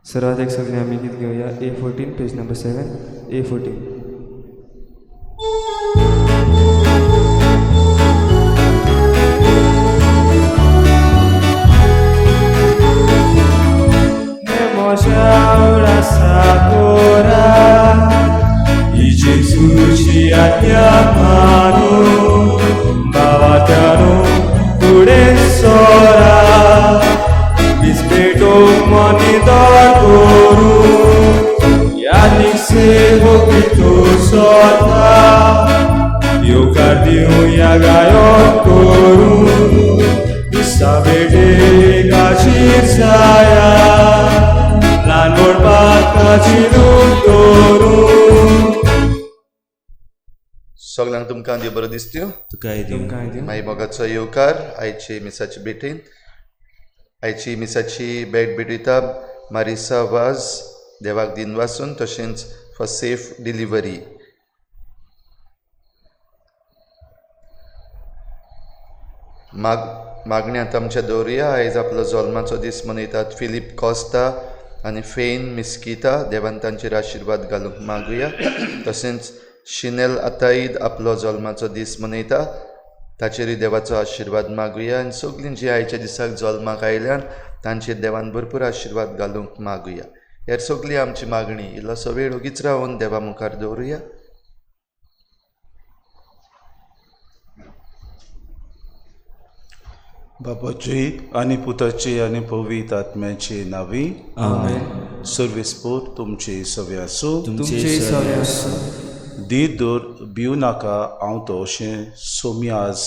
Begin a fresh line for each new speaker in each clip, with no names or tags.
सुरवातेक सगळीं आमी गीत घेवया A 14 page number 7 A 14.
सगळ्यांक तुमकां देव बरो दिसत्यो.
तुकाय दिवं.
तुमकां दिवं.
मागीर मोगाचो येवकार आयची मिसाची भेटीन. आयची मिसाची भेट भेटयता मारिसा वाज देवाक दिन वासून, तशेंच फॉर सेफ डिलिव्हरी. मागण्यांत आमच्या दवरुया. आयज आपलो जल्माचो दीस मनयतात फिलीप कॉस्ता आनी फेन मिस्किता, देवान तांचेर आशिर्वाद घालूंक मागुया. तशेंच शिनेल आताईद आपलो जल्माचो दीस मनयता, ताचेरूय देवाचो आशिर्वाद मागुया. आनी सगळीं जीं आयच्या दिसाक जल्माक आयल्यान तांचेर देवान भरपूर आशिर्वाद घालूंक मागुया. हेर सगळी आमची मागणी इल्लोसो वेळ ओगीच रावन देवा मुखार दवरुया.
बापाची आनी पुताची आनी पवित्र आत्म्याची नावी.
आमेन.
सर्वेस्पोर तुमची सवे आसूं.
तुमचे सवे आसूं.
धीर धर, भिवू नाका, हांव तो अशें सोमी आज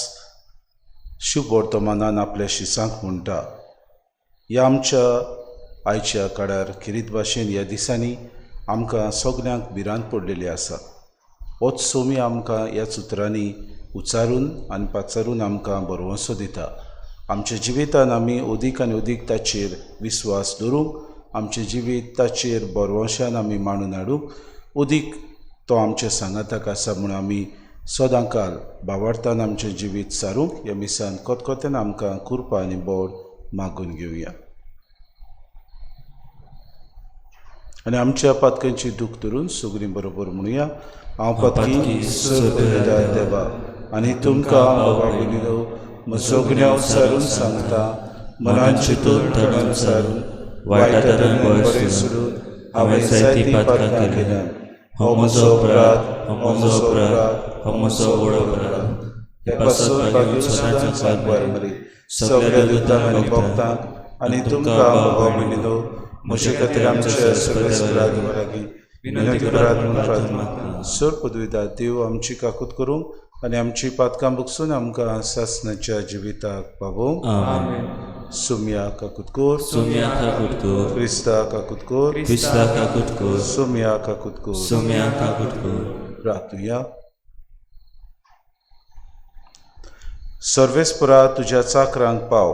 शुभ वर्तमानान आपल्या शिसांक म्हणटा. ह्या आमच्या आयच्या काळार खेरीत भाशेन ह्या दिसांनी आमकां सगल्यांक भिरांत पडलेली आसा. होच सोमी आमकां ह्याच उतरांनी उच्चारून आनी पाचारून आमकां भरवंसो दिता. आमच्या जिवितान आमी अदीक आनी अदीक ताचेर विस्वास दवरूंक, आमचें जिवीत ताचेर भरवंशान आमी मांडून हाडूंक, अदीक तो आमच्या सांगाताक आसा म्हूण आमी सदांकाल भावार्थान आमचें जिवीत सारूंक ह्या मिसान कोतकोत्यान आमकां कृपा आनी बोड मागून घेवया. आनी आमच्या पातकांची दूख धरून सगळीं बरोबर म्हणुया. हांव पातकी सर्व देवा आनी तुमकां बाबा भयणीनो म्हजो गुन्यांव सारून सांगता, मनान चिंतून तणान सारून वायट बरें सोडून हांवें जायतीं पातकां केल्यात. हो म्हजो अपराध, हो म्हजो अपराध, हो म्हजो व्हड अपराध. हे पासत भाग्य सदांच मरी सगळ्या दुतांक आनी भक्तांक आनी तुमकां बाबा भयणीनो म्हजे खातीर आमच्या सगळ्या लागीं विनंती करात म्हूण प्रार्थना. सर पदवीदार देव आमची काकूत करूंक आनी आमची पातकां बगसून आमकां सासणाच्या जिविताक पावोवंक.
आमेन.
सुम्या काकूत कर.
सुम्या काकूत कर.
क्रिस्ता काकूत कर.
क्रिस्ता काकूत कर.
सुम्या काकूत कर.
सुम्या काकूत कर.
प्रार्थुया. सर्वेस्परा तुज्या चाकरांक पाव,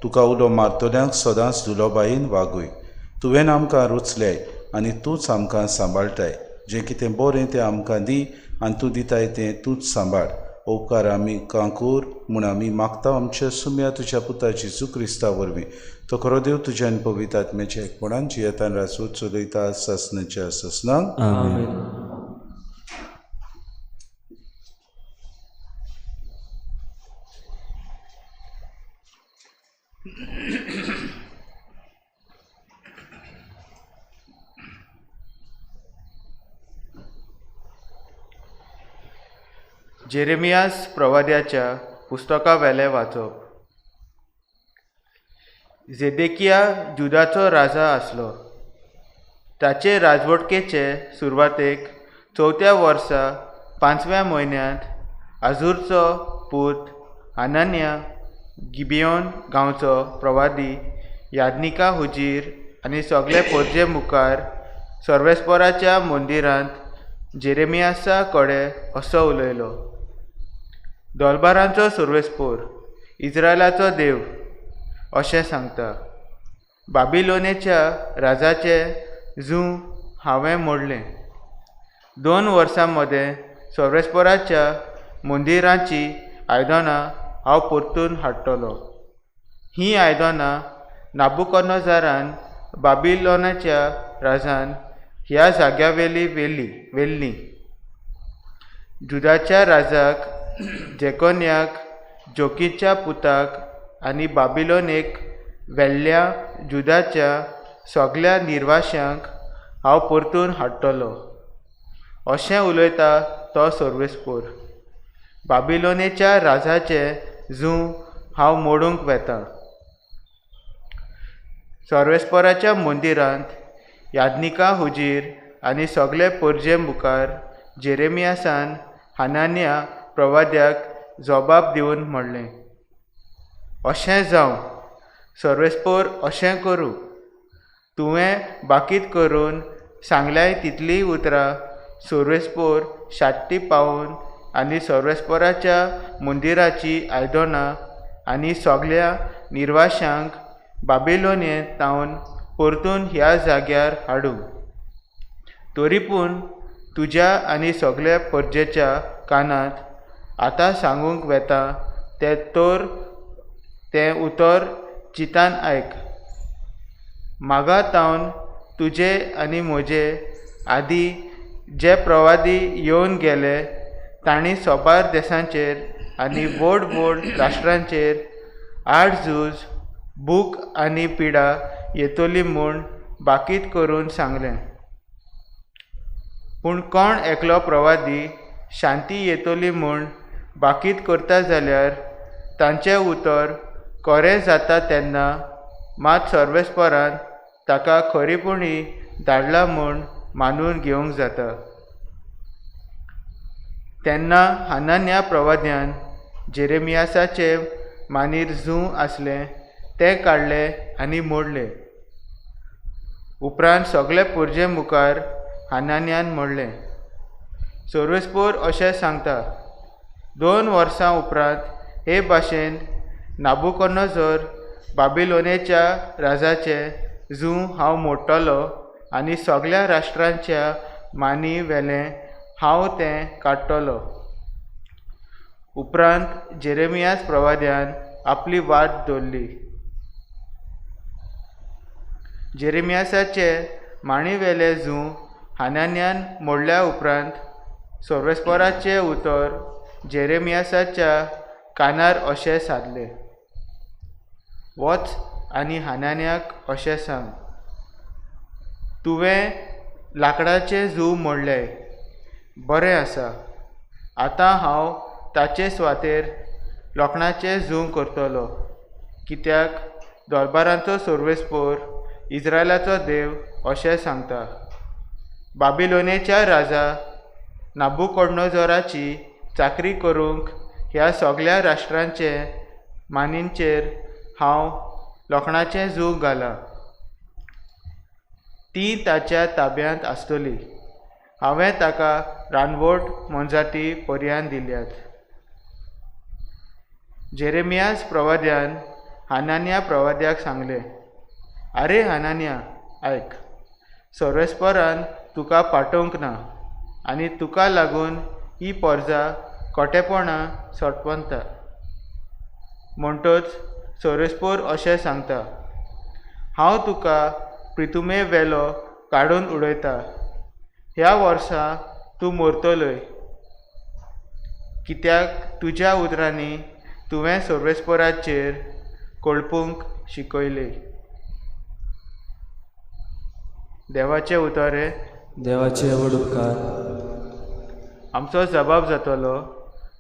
तुका उलो मारतल्यांक सदांच दुलोबायेन वागय. तुवें आमकां रुचलें आनी तूंच आमकां सांबाळटाय. जें कितें बरें तें आमकां दी आनी तूं दिताय तें तूंच सांबाळ. उपकार आमी कांकूर म्हूण आमी मागता आमच्या सुम्या तुज्या पुता जेजू क्रिस्ता वरवीं. तो खरो देव तुज्या आनी पवित्र आत्म्याच्या एकपणान जियेतान राजवट चलयता सासणाच्या सासणाक.
आमेन.
जेरेमियास प्रवाद्याच्या पुस्तका वेलें वाचप. जेदेकिया जुदाचो राजा आसलो. ताचे राजवटकेचे सुरवातेक चवथ्या वर्सा पांचव्या म्हयन्यांत आझूरचो पूत अनन्या गिबियोन गांवचो प्रवादी याज्ञिका हुजीर आनी सगळे परजे मुखार सर्वेस्पराच्या मंदिरांत जेरेमियासा कडेन असो उलयलो. दोलबारांचो सर्वेस्पोर इस्रायलाचो देव अशें सांगता, बाबिलोनेच्या राजाचें जूं हांवें मोडलें. 2 वर्सां मदें सर्वेस्पराच्या मंदिराचीं आयदनां हांव परतून हाडटलो. हीं आयदनां नाबुकोनोजारान बाबिलोनाच्या राजान ह्या जाग्यावेली व्हेल्लीं. जुदाच्या राजाक जेकोन्याक जोकीच्या पुताक आनी बाबिलोनेक व्हेल्ल्या जुदाच्या सगल्या निर्वाश्यांक हांव परतून हाडटलो, अशें उलयता तो सर्वेस्पोर. बाबिलोनेच्या राजाचें जूं हांव मोडूंक वेतां. सर्वेस्पोराच्या मंदिरांत याज्ञिकां हुजीर आनी सगळे परजे मुखार जेरेमियासान हानान्या प्रवाद्याक जबाब दिवन म्हणलें, अशें जावं, सर्वेस्पोर अशें करूं. तुवें बाकीत करून सांगल्याय तितलीं उतरां सर्वेस्पोर शाट्टी पावून आनी सर्वेस्पोराच्या मंदिराचीं आयदनां आनी सगल्या निर्वाशांक बाबिलोनेंत तावन परतून ह्या जाग्यार हाडूं. तरी पूण तुज्या आनी सगल्या परजेच्या कानांत आतां सांगूंक वेता तें तर तें उतर चिंतान आयक. मागा तावन तुजे आनी म्हजे आदीं जे प्रवादी येवन गेले तांणी सोबार देसांचेर आनी व्हड व्हड राष्ट्रांचेर आड झूज, भूक आनी पिडा येतली म्हूण बाकीत करून सांगलें. पूण कोण एकलो प्रवादी शांती येतली म्हूण बाकीत करता जाल्यार तांचें उतर खरें जाता तेन्ना मात सर्वेस्परान ताका खरेपणी धाडला म्हूण मानून घेवंक जाता. तेन्ना हानान्या प्रवाद्यान जेरेमियासाचे मानीर जूं आसलें तें काडलें आनी मोडलें. उपरांत सगळे परजे मुखार हानान्यान म्हणलें, सर्वेस्पोर अशें सांगता, 2 वर्सां उपरांत हे भाशेन नाबुकोनोझर बाबिलोनेच्या राजाचें जूं हांव मोडटलो आनी सगल्या राष्ट्रांच्या मानी वेलें हांव तें काडटलो. उपरांत जेरेमियास प्रवाद्यान आपली वाट दवरली. जेरेमियासाचे माणीवेलें जूं हानान्यान मोडल्या उपरांत सर्वेस्पोराचें उतर जेरेमियासाच्या कानार अशें सादलें, वच आनी हानान्याक अशें सांग, तुवें लांकडाचें जूं मोडलें, बरें आसा, आतां हांव ताचे सुवातेर लोखणाचें जूं करतलो, कित्याक दरबारांचो सर्वेस्पोर इस्रायलाचो देव अशें सांगता, बाबिलोनेच्या राजा नाबुकोडनोझराची चाकरी करूंक ह्या सगल्या राष्ट्रांचे मानींचेर हांव लोखणाचें जूं घालां, ती ताच्या ताब्यांत आसतली. हांवें ताका रानवट मोनजाती पर्यान दिल्यात. जेरेमियास प्रवाद्यान हानान्या प्रवाद्याक सांगलें, आरे हानान्या आयक, सर्वेस्परान तुका पाठोवंक ना आनी तुका लागून ही परजा खोटेपणां सटपंता. म्हणटच सर्वेस्पोर अशें सांगता, हांव तुका प्रितुमे वेलो काडून उडयता, ह्या वर्सा तूं मरतलोय, कित्याक तुज्या उतरांनी तुवें सर्वेस्पराचेर कळपूंक शिकयलें. देवाचें उतर हें.
देवाचे व्हड उपकार.
आमचो जबाब जातलो,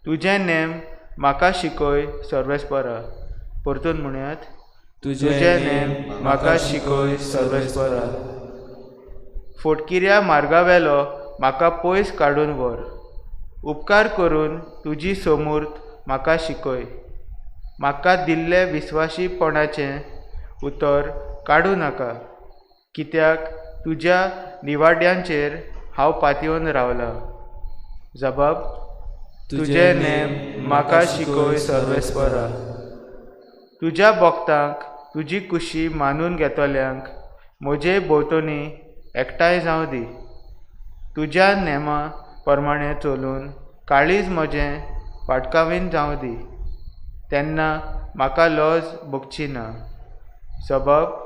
तुजें नेम म्हाका शिकय सर्वेस्परा. परतून म्हणयात, तुजें नेम म्हाका शिकय सर्वेस्परा. फोटकिऱ्या मार्गावेलो म्हाका पयस काडून व्हर, उपकार करून तुजी समूर्त म्हाका शिकय. म्हाका दिल्लें विस्वाशीपणाचें उतर काडूं नाका, कित्याक तुज्या निवाड्यांचेर हांव पातयेवन रावलां. जबाब, तुजें नेम म्हाका शिकय सर्वेस्परा. तुज्या भक्तांक तुजी कुशी मानून घेतल्यांक म्हजे भोंवतणी एकठांय जावं दी. तुज्या नेमा प्रमाणें चलून काळीज म्हजें पाटकावीन जावं दी, तेन्ना म्हाका लज भोगची ना. सबब,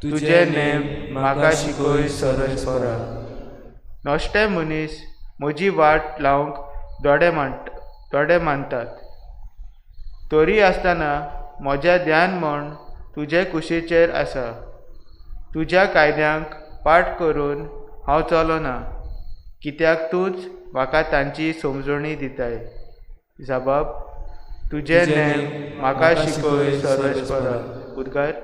तुजे नेम म्हाका शिकय सर्वेस्परा. नश्टे मनीस म्हजी वाट लावंक दोडे मानतात, तरी आसतना म्हजें ध्यान म्हण तुजे कुशीचेर आसा. तुज्या कायद्यांक पाठ करून हांव चलना, कित्याक तूंच म्हाका तांची समजणी दिताय. जबाब तुजे नेम म्हाका शिकय सर्वेस्परा. उद्गार.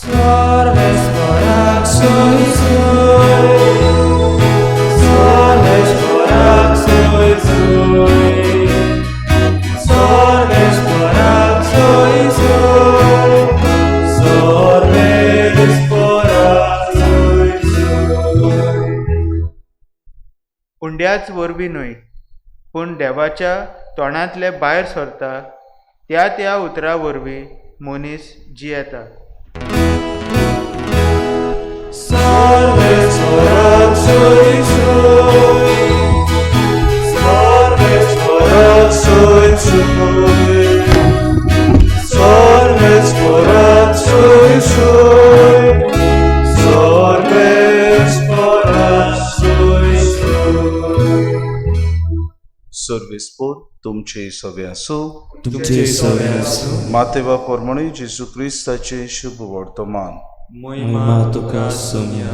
सर्वेस्पराक सोय सोय, सर्वेस्पराक सोय सोय, सर्वेस्पराक सोय सोय, सर्वेस्पराक सोय सोय.
उंड्याच वरवीं न्हय, पूण देवाच्या तोंडांतले भायर सरता त्या त्या उतरा वरवीं मनीस जियेता.
सर्वेस्पराक सोय सोय, सर्वेस्पराक सोय सोय, सर्वेस्पराक सोय सोय, सर्वेस्पराक सोय सोय.
सर्वेस्पोर तुमचे सवे आसूं.
तुमचे सवे आसूं.
मातेवा प्रमाणे जेजू क्रिस्ताचें शुभ वर्तमान.
महिमा तुका सोम्या.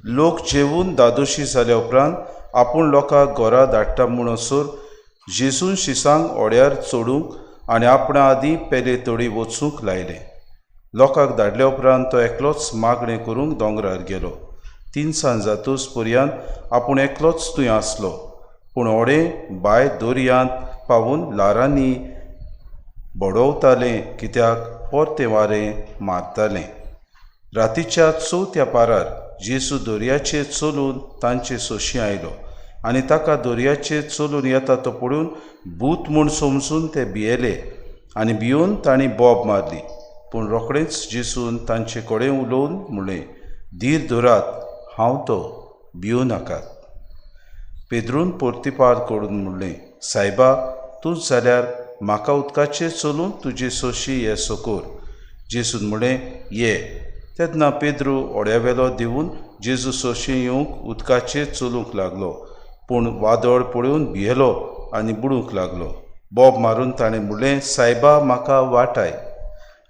लोक जेवून दादोशी जाल्या उपरांत आपूण लोकांक घरा धाडटा म्हणसर जेजून शिसांक ओड्यार चडूंक आनी आपणा आदीं पेले तडी वचूंक लायलें. लोकांक धाडल्या उपरांत तो एकलोच मागणें करूंक दोंगरार गेलो. तिनसांज जातूच पर्यंत आपूण एकलोच थंय आसलो. पूण होडें भायर दर्यांत पावून ल्हारांनी बडोवतालें, कित्याक परतें वारें मारतालें. रातीच्या चवथ्या पारार जेजू दर्याचेर चलून तांचे सोशी आयलो आनी ताका दर्याचेर चलून येता तो पळोवन भूत म्हूण समजून ते भियेले आनी भियोवन तांणी बोब मारली. पूण रोखडेंच जेजून तांचे कडेन उलोवन म्हणलें, धीर धरात, हांव तो, भियो नाकात. पेद्रून पोर्तिपार करून म्हणलें, सायबा, तूंच जाल्यार म्हाका उदकाचेर चलून तुजे सोशी ये सोकोर. जेजून म्हणलें, ये. तेन्ना पेद्रू ओड्यावेलो देंवून जेजू सोशी येवंक उदकाचेर चलूंक लागलो. पूण वादळ पळोवन भियेलो आनी बुडूंक लागलो. बोब मारून ताणें म्हणलें, सायबा, म्हाका वाटाय.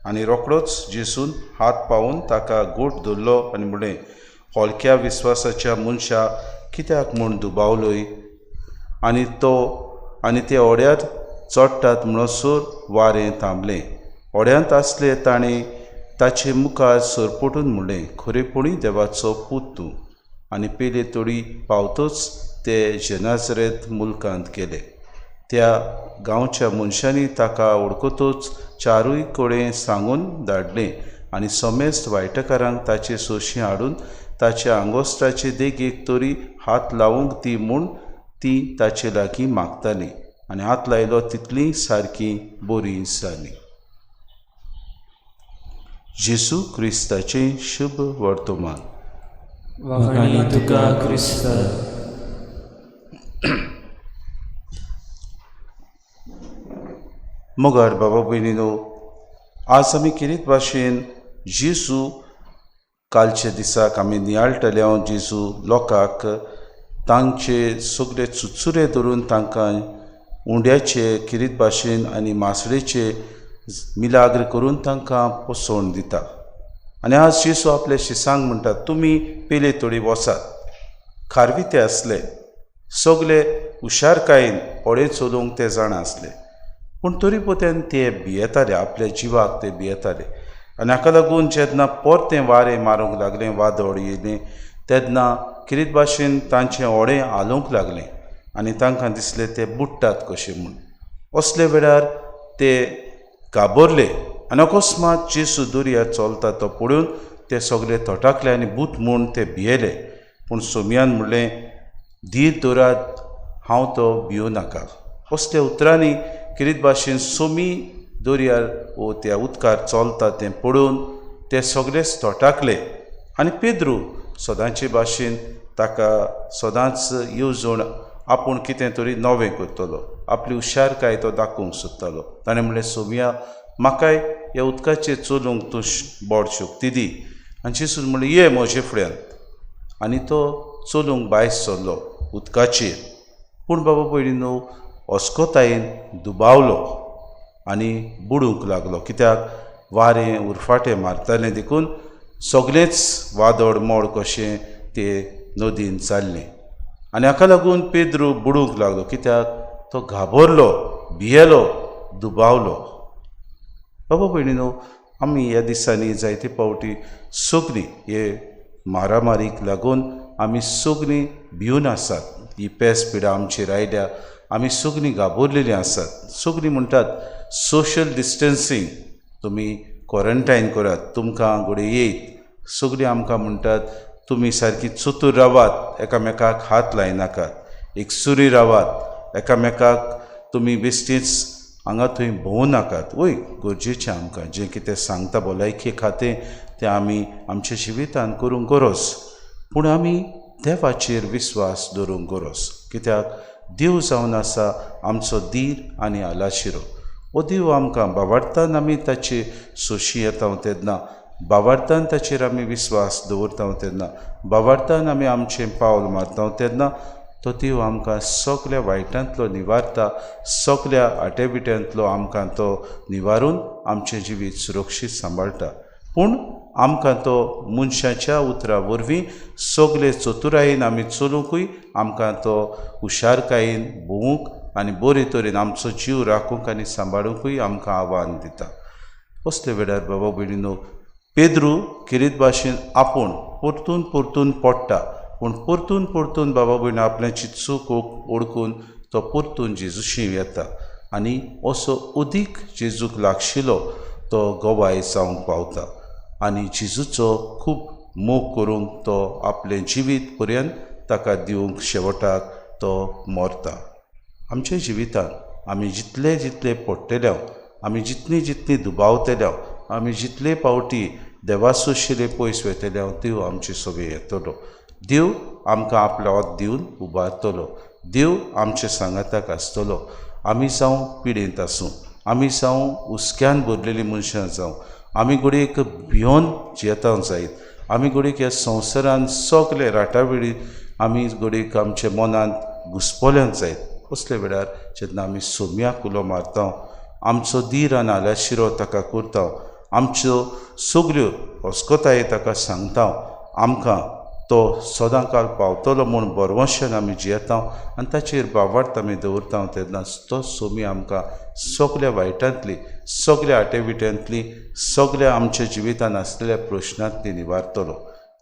आनी रोखडोच जेजून हात पावून ताका गोट धरलो आनी म्हणलें, हलक्या विस्वासाच्या मनशा, कित्याक म्हूण दुबावलोय? आनी तो आनी ते ओड्यार चडटात म्हणसर वारें थांबलें. ओड्यांत आसले ताणें ताचे मुखार सरपटून म्हणलें, खरेपणी देवाचो पूत तूं. आनी पेले तडी पावतच ते जेनाजरेत मुल्कांत गेले. त्या गांवच्या मनशांनी ताका वळखतच चारूय कडेन सांगून धाडलें आनी समेस्त वायटकारांक ताचे सोशी हाडून ताच्या आंगोस्त्राचे देगेक तरी हात लावंक दी म्हूण ती ताचे लागीं मागताली. आनी हात लायलो तितली सारकी बरी जाली. जेजू क्रिस्ताचें शुभ वर्तमान.
वाखाणी तुका क्रिस्ता.
मोगार बाबा भयणीनो, आज आमी किरीत भाशेन जेजू कालच्या दिसाक आमी नियाळटले. हांव जेजू लोकांक तांचे सगळे चुचुरे धरून तांकां उंड्याचे किरीत भाशेन आनी मासळेचे मिलाग्र करून तांकां पोसवण दिता. आनी आज जेजू आपल्या शिसांक म्हणटा, तुमी पेले तोडी वचात. खारवी ते आसले, सगळे हुशारकायेन होडें चलोवंक ते जाणा आसले, पूण तरी पोत्यान ते भियेताले, आपल्या जिवाक ते भियेताले. आनी हाका लागून जेन्ना परतें वारें मारूंक लागलें, वादळ येयलें, तेन्ना किरीत भाशेन तांचें होडें हालोवंक लागलें आनी तांकां दिसलें ते बुडटात कशें म्हूण. असल्या वेळार ते घाबरले आनी अकस्मात जेजू दर्यार चलता तो पळोवन ते सगळे थटाकले आनी भूत म्हूण ते भियेले. पूण सोमयान म्हणलें, धीर दवरात, हांव तो, भियो नाका. असल्या उतरांनी किरीत भाशेन सोमी दर्यार वो त्या उदकार चलता तें पळोवन ते सगळेच थटाकले. आनी पेद्रू सदांचे भाशेन ताका सदांच येवजण आपूण कितें तरी नवें करतलो. आपली हुशारकाय तो दाखोवंक सोदतालो. ताणें म्हणलें, सोम्या म्हाकाय ह्या उदकाचेर चलूंक तूं बोड शक्ती दी. आनी जेजून म्हणलें, ये म्हजे फुड्यान. आनी तो चलूंक भायर सरलो उदकाचेर. पूण बाबा पयलीं न्हू अस्कोतायेन दुबावलो आनी बुडूंक लागलो, कित्याक वारें उरफाटें मारतालें देखून सगळेंच वादळ मोड कशें ते नदीन चाललें. आनी हाका लागून पेद्रू बुडूंक लागलो, कित्याक तो घाबरलो, भियेलो, दुबावलो. बाबा भयणी न्हू आमी ह्या दिसांनी जायते फावटी सगळीं हे मारामारीक लागून आमी सगळीं भिवन आसात. ही पेस पिडा आमचेर आयल्या, आमी सगळीं घाबरलेलीं आसात. सगळीं म्हणटात सोशल डिस्टन्सींग, तुमी क्वॉरंटायन करात, तुमकां घडये येयत. सगळीं आमकां म्हणटात तुमी सारकी चतूर रावात, एकामेकाक हात लायनाकात, एकसुरी रावात, एकामेकाक तुमी बेश्टीच हांगा थंय भोंवू नाकात. वय गरजेचें आमकां जें कितें सांगता भलायकी खातें तें आमी आमच्या जिवितान करूंक गरज, पूण आमी देवाचेर विस्वास दवरूंक गरज, कित्याक देव जावन आसा आमचो धीर आनी आलाशिरो. हो देव आमकां बावार्थान आमी ताचे सोशी येता तेन्ना, बावार्थान ताचेर आमी विस्वास दवरता तेन्ना, बावार्थान आमी आमचें पावल मारता तेन्ना तो देव आमकां सगल्या वायटांतलो निवारता, सगल्या आटेबिट्यांतलो आमकां तो निवारून आमचें जिवीत सुरक्षीत सांबाळटा. पूण आमकां तो मनशाच्या उतरां वरवीं सगले चतुरायेन आमी चलुंकूय आमकां तो हुशारकायेन भोंवूंक आनी बरे तरेन आमचो जीव राखूंक आनी सांबाळुंकूय आमकां आव्हान दिता. असले वेळार बाबा भयणीनो पेद्रू खेरीत भाशेन आपूण परतून परतून पडटा, पूण परतून परतून बाबा भयण आपल्याची चूक ओळखून तो परतून जेजूशी येता आनी असो अदीक जेजूक लागशिलो तो गवाय जावंक पावता आनी जेजूचो खूब मोग करूंक तो आपलें जिवीत पर्यंत ताका दिवंक शेवटाक तो मरता. आमच्या जिवितांत आमी जितले जितले पडटले, आमी जितली जितली दुबावतले, आमी जितले पावटी देवासोशिले पयस वयतले, देव आमचे सगळे येतलो. देव आमकां आपलो हात दिवन उबारतलो, देव आमचे सांगाताक आसतलो. आमी जावं पिडेंत आसूं, आमी जावं हुस्क्यान भरलेलीं मनशां जावं, आमी घडयेक भियोन जियेता जायत, आमी घडयेक ह्या संवसारान सगळे राटावेळी आमी घडयेक आमच्या मनांत घुस्पल्यान जायत, असल्या वेळार जेन्ना आमी सोम्याक उलो मारता, आमचो धीर आनी आलाशिरो ताका करता, आमच्यो सगल्यो अस्कतायो ताका सांगता, आमकां तो सदां काल पावतलो म्हूण बरवंशान आमी जियेता आनी ताचेर बावार्थ आमी दवरता तेन्ना तो सोमी आमकां सगल्या वायटांतली, सगल्या आटेविट्यांतली, सगल्या आमच्या जिवितान आसलेल्या प्रश्नांतली निवारतलो.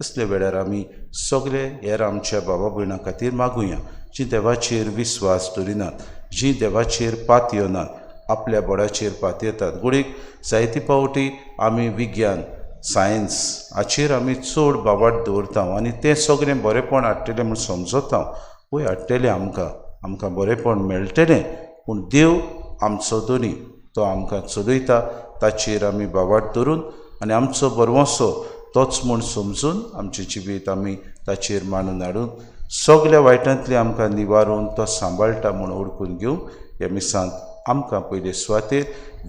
तसल्या वेळार आमी सगळे हेर आमच्या बाबा भयणां खातीर मागुया, जीं देवाचेर विस्वास दवरिनात, जीं देवाचेर पातयेनात, आपल्या बोडाचेर पातयेतात. घडयेक जायते फावटी आमी विज्ञान सायन्स हाचेर आमी चड बावाट दवरता आनी तें सगळें बरेंपण हाडटलें म्हूण समजता. वय हाडटलें, आमकां आमकां बरेंपण मेळटलें, पूण देव आमचो धनी, तो आमकां चलयता, ताचेर आमी बावाट दवरून आनी आमचो बरवंसो तोच म्हूण समजून आमचें जिवीत आमी ताचेर मांडून हाडून सगल्या वायटांतली आमकां निवारून तो सांबाळटा म्हूण ओळखून घेवंक ह्या मिसांत आमकां पयले सुवातेर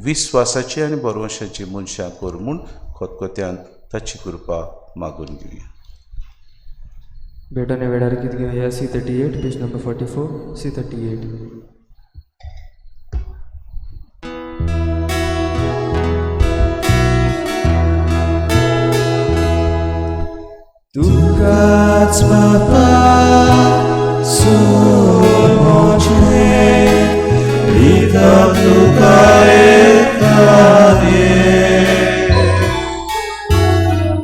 विस्वासाची आनी बरवंशाची मनशां कर म्हूण खतखत्यान ताची कृपा मागून घेवया.
भेटवणे वेळार गीत घेवया C38 page number 44 C38.
तुकाच बापा सोमोचे दिता तुका एकाने,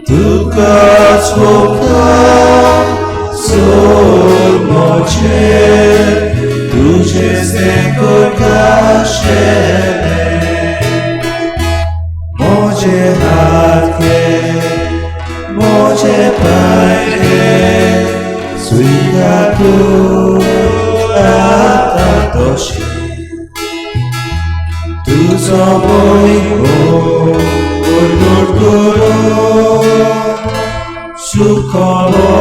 तुकाच बापा सोमोचे तुझेच तें करताशेलें, म्हजे हात घे, म्हजे पांय घे, स्विकार तूं आतां तशी, तुजो मोग उरगट करून सुखोलो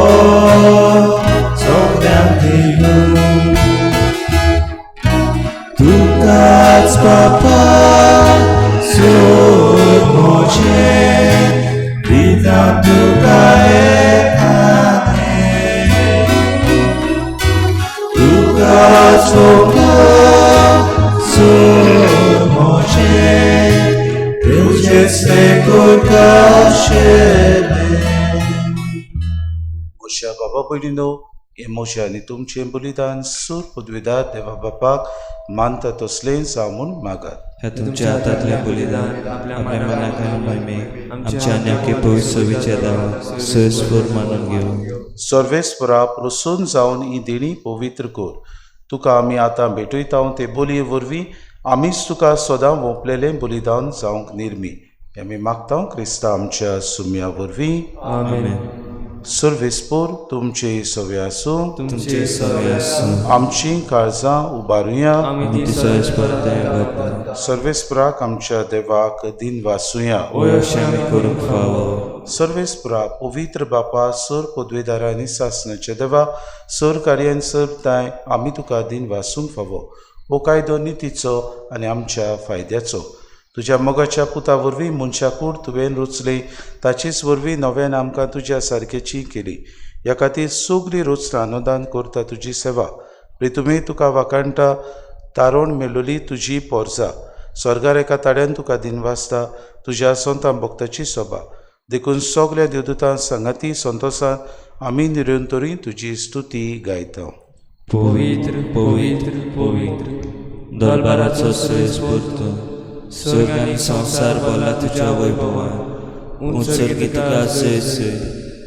सगळ्यांक दिवन, तुका एकाने तुका सोबलो सोर मोजे तुझेच ते करकाशेले.
मोशा बाबा भयणीनो, हें मोशा आनी तुमचें बलिदान सूर पदवीदार देवा बापाक मानता तसलें जावं म्हूण मागात.
ह्या तुमच्या हातांतलें बलिदान आपल्या मनाक आनी महिमेक आमच्या आनी आख्खे पवित्र सभेच्या देवा सोयस्फोर मानून घेवं.
सर्वेस्परा प्रसन्न जावन ही देणी पवित्र कर. तुका आमी आतां भेटयता ते बोलये वरवीं आमीच तुका सदां वोंपलेलें बलिदान जावंक निर्मी. हें आमी मागता क्रिस्ता आमच्या सुम्या वरवीं.
आमेन.
सर्वेस्पोर तुमचे सवे आसूं.
तुमचे सवे आसूं.
आमची काळजां उबारुया.
आमी
आमी
ती
ती
सर्वेस्परा
सोयस्फोर वता.
सर्वेस्पराक आमच्या देवाक दिन वासुया.
वय अशें आमी करूंक फावो.
सर्वेस्परा पवित्र बापा सर पदवेदारा आनी सासणाच्या देवा सर कार्यान सर ताय आमी तुका दिन वासूंक फावो. हो कायदो नितीचो आनी आमच्या फायद्याचो. तुज्या मोगाच्या पुता वरवीं मनशा कूड तुवें रचली, ताचेच वरवीं नव्यान आमकां तुज्या सारकेची केली. ह्या खातीर सगळी रचना अनुदान करता तुजी सेवा. प्रितुमी तुका वाखाणटा तारोण मेलोली तुजी पोरजा. स्वर्गार एका ताड्यान तुका दिनवासता तुज्या संतां भक्ताची सभा. देखून सगल्या देवदूतां सांगाती संतोसान आमी निरंतरी तुजी स्तुती गायता.
पवित्र पवित्र पवित्र दरबाराचो सोयस्फूर्त स्वर्ग आनी संवसार भरला तुज्या वैभवान. उंचर्गी तुका जय जय.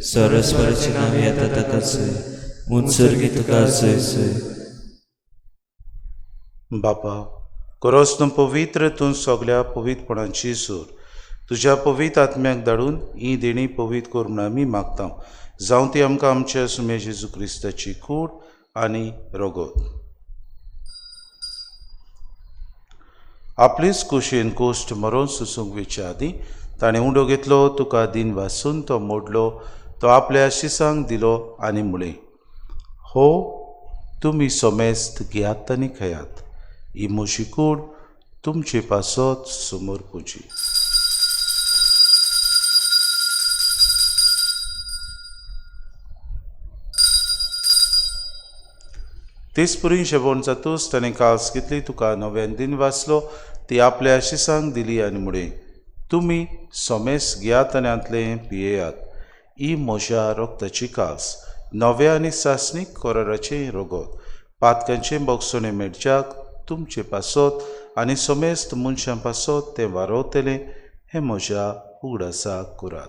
सर्वेस्पराचें नांव येता ताका जय. उंचर्गी तुका जय जय.
बापा करोस तूं पवित्र तूं सगल्या पवित्रपणाची सूर. तुज्या पवित्र आत्म्याक धाडून ही देणी पवित्र कर म्हूण आमी मागता. जावं ती आमकां आमच्या सुमे जेजू क्रिस्ताची कूड आनी रगत. आपलीच कुशीन कोश्ट मरोन सुसूंक वेच्या आदीं ताणें उंडो घेतलो, तुका दिन वासून तो मोडलो, तो आपल्या शिसांक दिलो आनी म्हळें, हो तुमी सोमेस्त घेयात आनी खेयात. ही म्हजी कूड तुमचे पासत समोर पुजी. तेच पुरी जेवण जातूच ताणें कास घेतली, तुका नव्यान दिन वाचलो, ती आपल्या शिसांक दिली आनी म्हळें, तुमी सोमेस घेयात आनी हांतलें पियेयात. ही म्हज्या रक्ताची कास, नव्या आनी सासणीक कराराचें रगत. पातकांचें बोगसणें मेळच्याक तुमचे पासत आनी समेस्त मनशां पासत तें वारवतलें. हें म्हज्या उगडासाक करात.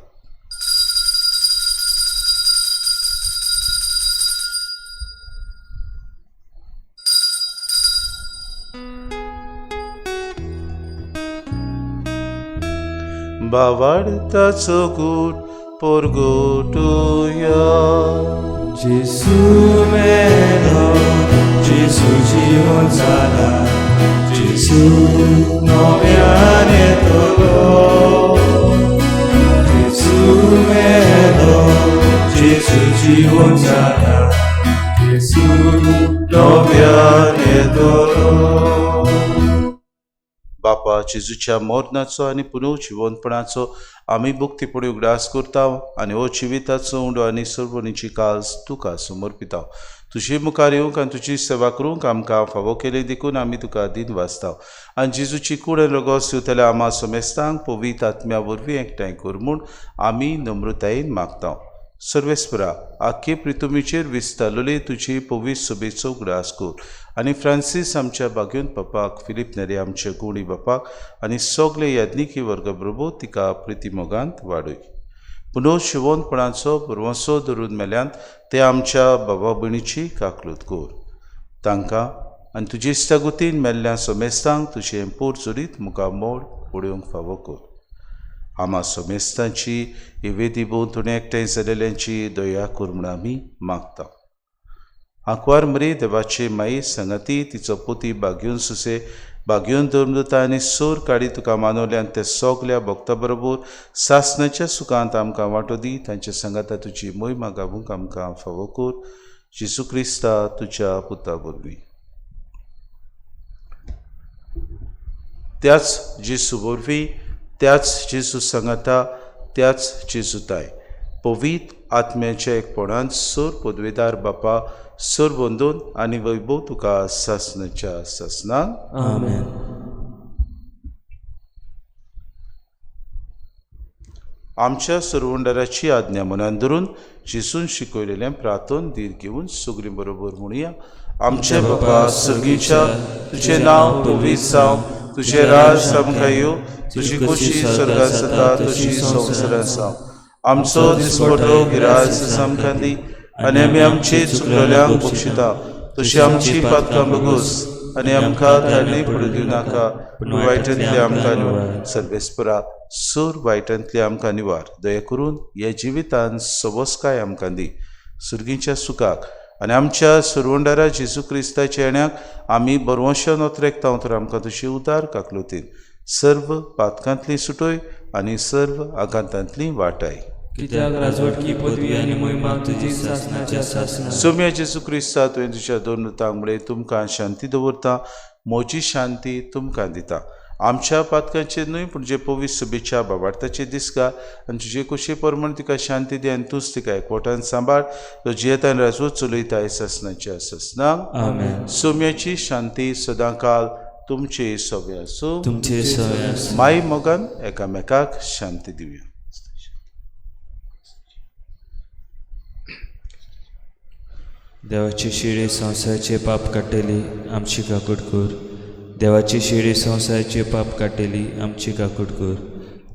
बावाडताचो गूट पोरगोटुया.
जेसू मेलो, जेसू जिवन जाला, जेसू नव्यान येतलो. जेसू मेलो, जेसू जिवन जाला, जेसू नव्यान येतलो.
बापा जेजूच्या मरणाचो आनी पुनर्जिवनपणाचो आमी भक्तीपणी उगडास करता आनी हो जिविताचो उंडो आनी सर्वणीची काज तुका समर्पिता. तुजे मुखार येवंक आनी तुजी सेवा करूंक आमकां फावो केली देखून आमी तुका दिन वाचता. आनी जेजूची कूड आनी रगत शिंवतल्या आमा समेस्तांक पवित्र आत्म्या वरवीं एकठांय कर म्हूण आमी नम्रतायेन मागता. सर्वेस्परा आख्खे प्रितुमीचेर विस्तारलेली तुजी पवित्र सभेचो उगडास कर आनी फ्रांसीस आमच्या बागेवन बापाक, फिलीप नेरी आमच्या गुणी बापाक आनी सगळे याज्ञिकी वर्गा बरोबर तिका प्रितीमोगांत वाडय. पुनः शिवोनपणाचो भरवंसो धरून मेल्यान ते आमच्या बाबा भयणीची काकलूत कर. तांकां आनी तुजी इश्टागतीन मेल्ल्या समेस्तांक तुजें पोर जोडीत मुखार मोड उडोवंक फावो कर. आमा समेस्तांची ही वेदी भोंवतणी एकठांय जालेल्यांची दया कर म्हूण आमी मागता. आंकवार मरी देवाचे माई संगती तिचो पोती बागेवन सुसे बागेवन धर्मदूता आनी सोर काडी तुका मानवले आनी ते सगल्या भक्ता बरोबर सासणाच्या सुखांत आमकां वांटो दी. तांच्या सांगाता तुजी मोहिमा गावूंक आमकां फावो कर. जेजू क्रिस्ता तुज्या पुता वरवीं. त्याच जेजू वरवीं, त्याच जेजू सांगाता, त्याच जेजू ताय पवित्र आत्म्याच्या एकपणान सोर पदवेदार बापा सोर बंदून आनी वैभव तुका सासनाच्या सासनाक.
आमेन.
आमच्या सरवंडाराची आज्ञा मनान धरून जेजून शिकयलेलें प्रार्थन धीर घेवन सगळीं बरोबर म्हणुया. आमचे बापा सर्गीच्या, तुजें नांव पवित्र जावं, तुजें राज आमकां येवं, तुजी खोशी स्वर्गांत जाता तशी संवसारांत जावं. आमचो दिसपटो गिरास आमकां दी आनी आमी आमचे चुकलेल्यांक बक्षिता तशी आमची पातकां बगोस आनी आमकां तांणी पडूं दिवं नाका, पूण वायटांतले आमकां निवार. सर्वेस्परा सूर वायटांतले आमकां निवार. दया करून ह्या जिवितान सवस्काय आमकां दी, सुर्गीच्या सुखाक आनी आमच्या सुरवंडारा जेजू क्रिस्ताच्या येण्याक आमी बरवंशा नोत्रेकता तर आमकां तुजी उदार काकलुतीन सर्व पातकांतली सुटोय आनी सर्व आघातांतली वाटाय.
कित्याक राजवटकी पदवी आनी महिमा तुजी सासनाच्या सासना.
सोम्या जेजू क्रिस्ता, तुवें तुज्या दोन दुतांक म्हळें, तुमकां शांती दवरता, म्हजी शांती तुमकां दिता. आमच्या पातकांचेर न्हय पूण जे पवित्र शुभेच्छा बाबार्थाचे दिसका आनी तुजे कुशे प्रमाण तिका शांती दी आनी तूंच तिका एकवटान सांबाळ, तो जियेतान राजवट चलयता सासनाच्या सासनाक.
आमेन.
सोम्याची शांती सदांकाल तुमचे सवे आसूं.
तुमचे सवे आसूं.
माय मोगान एकामेकाक शांती दिवया.
देवाची शिडी संवसाराचे पाप काडटली आमची काकूट कर. देवाची शिडी संवसाराचे पाप काडटली आमची काकूट कर.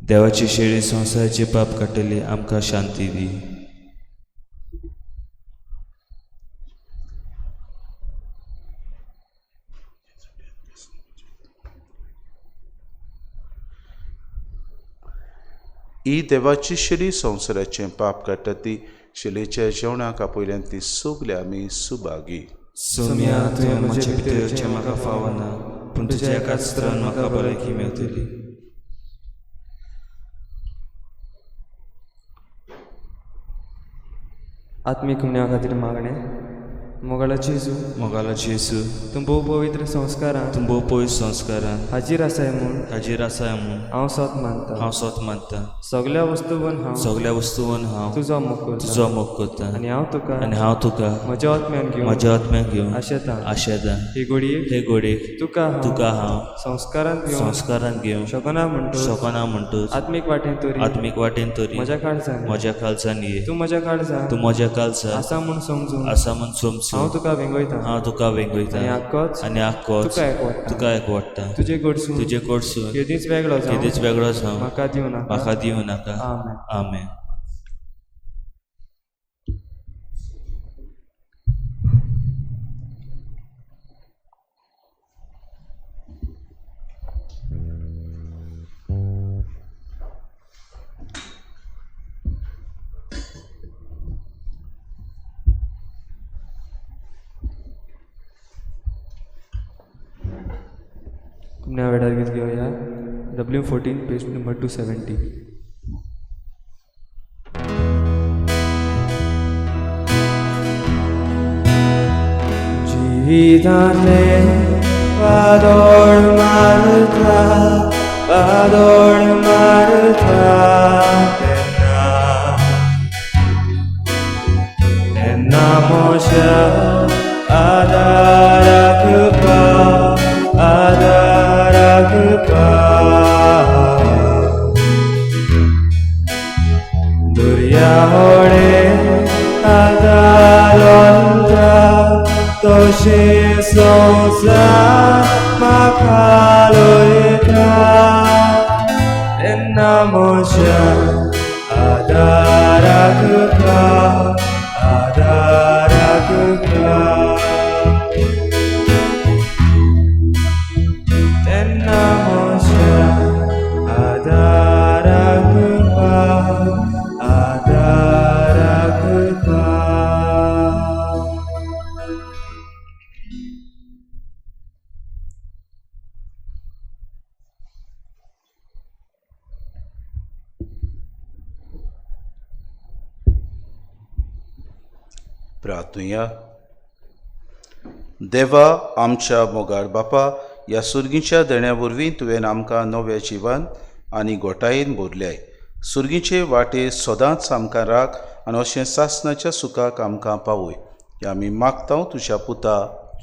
देवाची शिडी संवसाराचे पाप काडटली आमकां शांती दी.
ही देवाची शिडी संवसाराचें पाप काडटा ती शिलेच्या जेवणाक आपयल्यान ती सगळी आमी सुभागी.
सोम्या, तुवें म्हजे भितर येवचें म्हाका फावना, पूण तुज्या एकाच उतरान म्हाका भलायकी मेळटली.
आत्मीक पुण्या खातीर मागणें. मोगाळा जेजू,
मोगाळा जेजू,
तूं भोव पवित्र संस्कारान,
तूं भोव पवित्र संस्कारान
हाजीर आसाय म्हूण,
हाजीर आसाय म्हूण
हांव सोत मानता,
हांव सोत मानता.
सगल्या वस्तूवन हांव,
सगल्या वस्तूवन हांव
तुजो मोग करता,
तुजो मोग करता
आनी हांव तुका,
आनी हांव तुका
म्हज्या आत्म्यान घेवन,
म्हज्या आत्म्यान घेवन
आशेता,
आशेता.
हे घडयेक,
हे घडयेक
तुका हांव,
तुका हांव
संस्कारान घेवन,
संस्कारान घेवन
शकना म्हणटूच,
शकना म्हणटूच
आत्मीक वाटेन तरी,
आत्मीक वाटेन तरी
म्हज्या काळजान,
म्हज्या काळजान ये.
तूं म्हज्या काळजान,
तूं म्हज्या काळजान
आसा म्हूण समजून,
आसा म्हूण समजून
हांव तुका वेंगयता,
हांव तुका वेंगयता
आनी आक्कोच
आनी आक्कोच
तुका एकवटता,
तुका एकवटता.
तुजे कडसून,
तुजे कडसून
केदींच वेगळो जावं,
केदींच वेगळो जावं
म्हाका दिवं नाका,
म्हाका दिवं नाका.
आमेन.
आमेन.
पुण्या वेळार गीत घेवया. W14 page number 270. जिवितांतलें वादोळ मारता, वादोळ मारता तेन्ना, तेन्ना म्हज्या आदाराक पाव, आदाराक पाव. दर्या होडे आदारता तशें संवसार म्हाका लोयता, तेन्ना म्हज्या आदाराक पाव, आदाराक पाव. तेन्ना म्हज्या आदाराक पाव, आदाराक पाव.
प्रार्थुया. देवा आमच्या मोगाळ बापा, ह्या सुर्गीच्या देण्या वरवीं तुवें आमकां नव्या जिवान आनी गोटायेन भरल्याय. सुर्गीचे वाटे सदांच आमकां राख आनी अशें सासणाच्या सुखाक आमकां पावय. हें आमी मागता तुज्या पुता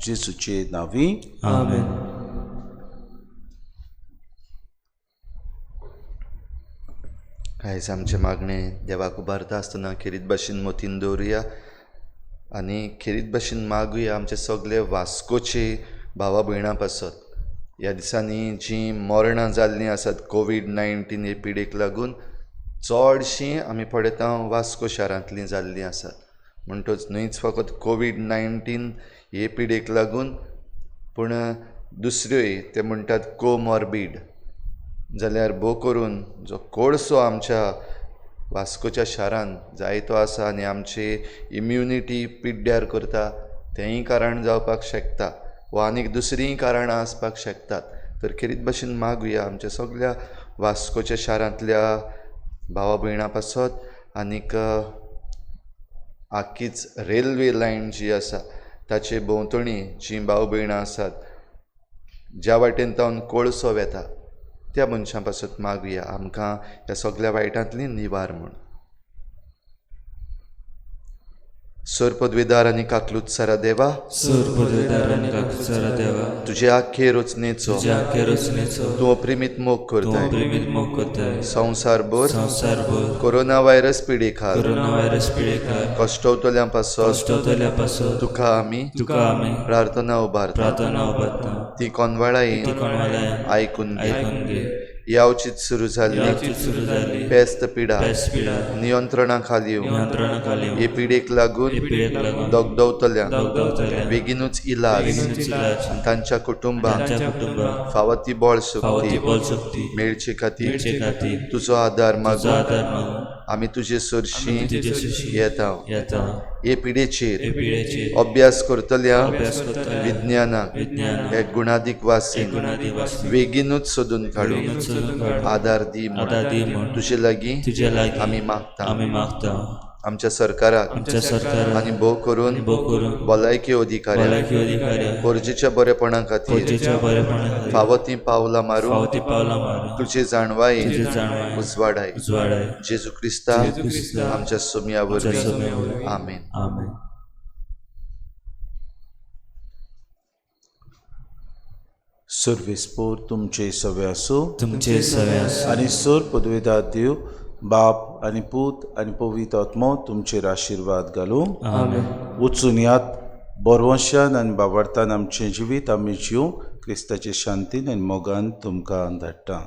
जेजूचे नांवी.
आमेन.
आयज आमचें मागणें देवाक उबारता आसतना खेरीत भाशेन मोतीन दवरुया आनी खेरीत भाशेन मागुया आमचे सगळे वास्कोचे भावा भयणां पासत. ह्या दिसांनी जीं मरणां जाल्लीं आसात कोवीड-19 हे पिडेक लागून चडशीं आमी पळयता वास्को शारांतलीं जाल्लीं आसात. म्हणटच न्हयच फकत कोवीड-19 हे पिडेक लागून पूण दुसऱ्योय ते म्हणटात कोमॉर्बीड जाल्यार भोव करून जो कोळसो आमच्या वास्कोच्या शारांत जायतो आसा आनी आमची इम्युनिटी पिड्ड्यार करता तेंय कारण जावपाक शकता वा आनीक दुसरींय कारणां आसपाक शकतात. तर खेरीत भाशेन मागुया आमच्या सगल्या वास्कोच्या शारांतल्या भावा भयणां पासत आनीक आखीच रेल्वे लायन जी आसा ताचे भोंवतणी जीं भाव भयणां आसात ज्या वाटेन तावन कोळसो वेता त्या मनशां पासत मागुया आमकां ह्या सगल्या वायटांतली निवार म्हूण. सर पदवेदार आनी काकलूत सारा देवा,
सर पदवेदार आनी काकलूत देवा,
तुजे आख्खे रचनेचो तूं अप्रिमीत मोग करताय. संवसारभर कोरोना व्हायरस पिडेखाल कश्टवतल्यां पासत तुका आमी प्रार्थना उबारता. ती कोनवाळायेन आयकून घे. यावचीत सुरू जाल्ली पेस्त पिडा नियंत्रणा खाली येवं. हे पिडेक लागून दगदवतल्यांक बेगीनूच इलाज आनी तांच्या कुटुंबांक फावो ती बळ शक्ती मेळचे खातीर तुजो आदार मागून आमी तुजे सरशी येता. हे पिडेचेर अभ्यास करतल्या विज्ञानाक एक गुणादीक वासीन बेगीनूच सोदून काडूंक आदार दी म्हूण तुजे लागीं आमी मागता. आमच्या सरकाराक आनी भोव करून भलायकी अधिकाऱ्यांक गरजेच्या बरेपणा खातीर फावो तीं पावलां मारून तुजे जाणवायेन उजवाडाय. जेजू क्रिस्ता आमच्या सोम्या वरवीं. आमेन.
सर्वेस्पोर तुमचे सवे आसूं.
तुमचे सवे आसूं.
आनी सर पदवेदार देव बाप आनी पूत आनी पवित्र आत्मो तुमचेर आशिर्वाद घालूं. वचून यात बरवंशान आनी बाबार्थान आमचें जिवीत आमी जिवूं क्रिस्ताचे शांतीन आनी मोगान तुमकां धाडटा.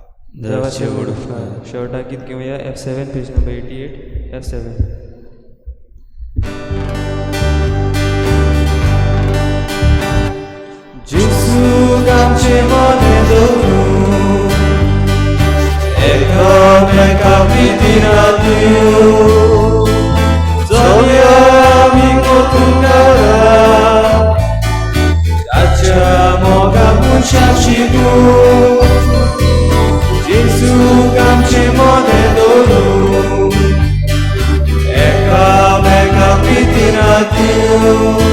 देवाचे व्हड उपकार. शेवटाक गीत घेवया F7 page number 88 F7.
जेजूक आमचे मने दवरून एकामेका प्रितीन दिवं चलया आमी कोतुकारा ताच्या मोगाक मनशाक शिकूं. जेजूक आमचे मने दवरून एकामेका प्रितीन दिवं